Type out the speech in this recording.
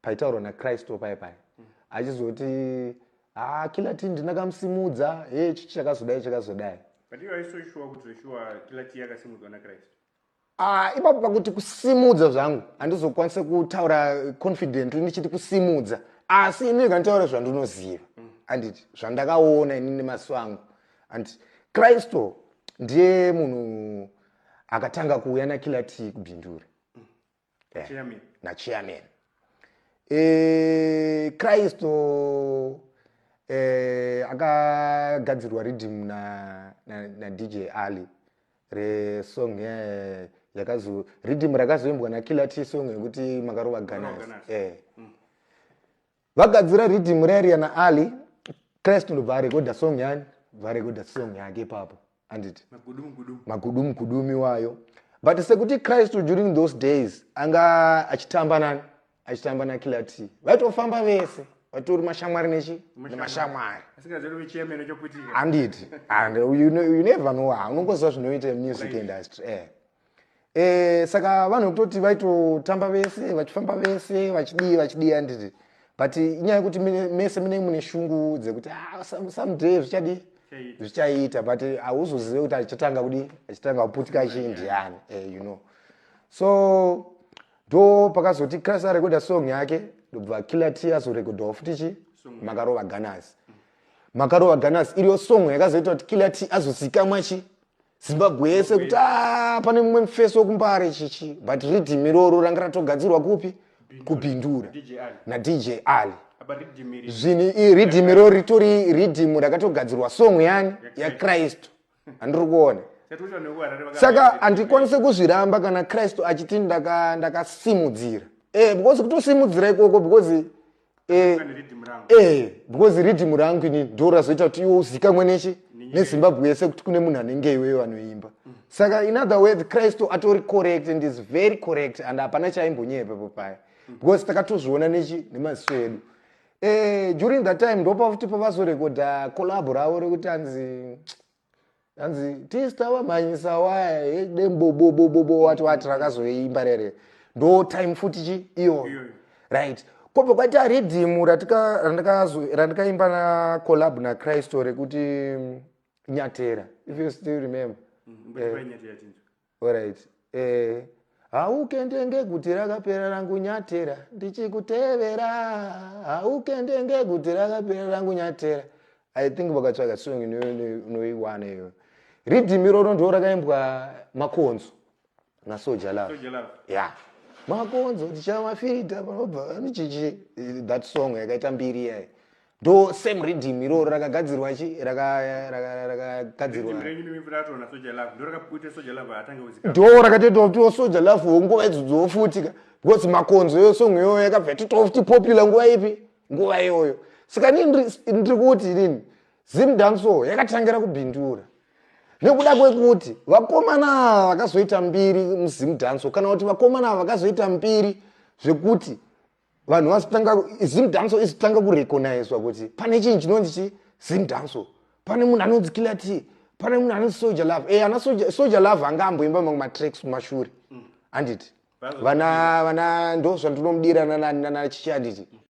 Paitaurwa naCrystal pai pai achizoti, "Ha, Killer T ndinakamusimudza, he, chichi chakazodai, chakazodai." But iwe aisoshuwa kuti zveshuwa Killer T yakasimudzwa naChrist? Ah, ipapo pakuti kusimudza zvangu handizokwanisa kutaura confidently ndichiti kusimudza, asi ini ndikanditaura zvandinoziva, handiti, zvandakaona ini nemaso angu, handiti, Crystal ndiye munhu akatanga kuuya naKiller T kuBindura. Yeah. Chairman. Nachairman Crystal akagadzirwa riddim na DJ Ali resong yakazo riddim rakazoimbwa naKiller T, song yekuti "Makarova Gunners". Gunners. Vagadzira riddim rariya naAli, Crystal ndobva arekodha song yani, bva arekodha song yake ipapo, handiti? Magudu mugudu. Magudu mugudumi wayo. But sekuti Crystal during those days anga achitamba nani, achitamba naKiller T, vaitofamba vese, vatori mashamwari nechi nemashamwari. Asingazivi kuti chairman achaputika. Handiti, and you never know, unongoziva zvinoita music industry. Saka vanhu vekutoti vaitotamba vese, vachifamba vese, vachidii, vachidii, handiti? But inyaya yekuti mese munenge mune shungu dzekuti, ah, someday zvichadii? Zvichaita. Zvichaita, but hauzozive kuti achitanga kudii, achitanga kuputika chii, ndiani, so ndo pakazoti Crystal arekodha song yake, ndobva Killer T azorekodhawo futi chi "Makarova Gunners". "Makarova Gunners" iriyo song yakazoita kuti Killer T azozikamwa chi Zimbabwe yese kuti, "Ah, pane mumwe mufeso wekuMbare," chichi. But riddim iroro ranga ratogadzirwa kupi? KuBindura. DJ Ali. NaDJ Ali. Apa riddim iri. Zvinhu riddim iroro ritori riddim rakatogadzirwa song yani yaCrystal, handiri kuona? Satocha nekuHarare. Saka handikwanisi kuzviramba kana Crystal achiti ndakasimudzira, because kutosimudzira ikoko, because riddim rangu. Because riddim rangu ini ndo razoita kuti iwe uzikamwe nechi neZimbabwe yese kuti kune munhu anenge iweyo anoimba. Saka in other words, Crystal atori correct and is very correct, and hapana chaimbonyepepo paya, because takatozviona nechi nemaziso edu. During that time ndopa futi pavazorekodha collab ravo rekuti hanzi "Tista vamhanyisa waya dembobobobobo", wati wati, rakazoimba rere. Ndo time futi chi iyoyo. Iyoyo. Right, kwobva kwaita riddim randikaimba nacollab naCrystal rekuti "Nyatera", if you still remember. Mbotipai yatinzwa. Alright, haukendenge kuti rakapera rangu nyatera ndichikutevera, haukendenge kuti rakapera rangu nyatera. I think vakatsvaga song unoiwana iyoyo. Riddim iroro ndo rakaimbwa "Makonzo" naSoul Jah Love. Soul Jah Love. Ya, "Makonzo tichamafirita panobva" chichi, that song yakaita mbiri yayo, ndo same riddim iroro rakagadzirwa chi rakagadzirwa. Riddim renyu mimi ratona Soul Jah Love, ndo rakaita Soul Jah Love atange kuzikama. Ndo rakatoita kuti Soul Jah Love nguva idzodzo futika, because "Makonzo" iyo song iyoyo yakabva yatoitawo futi popular nguva ipi? Nguva iyoyo. Saka nini ndiri kuti inini Zimdancehall yakatangira kuBindura, nekuda kwekuti vakomana ava vakazoita mbiri muZimdancehall, kana kuti vakomana ava vakazoita mbiri zvekuti vanhu vazotanga Zimdancehall izotanga kurecognizwa kuti pane chinhu chinonzi chi Zimdancehall, pane munhu anonzi Killer T, pane munhu anonzi Soul Jah Love. Ana Soul Jah Love anga amboimba mamwe matracks kumashure, handiti? Vana ndo zvandinomudira nana chichi, handiti?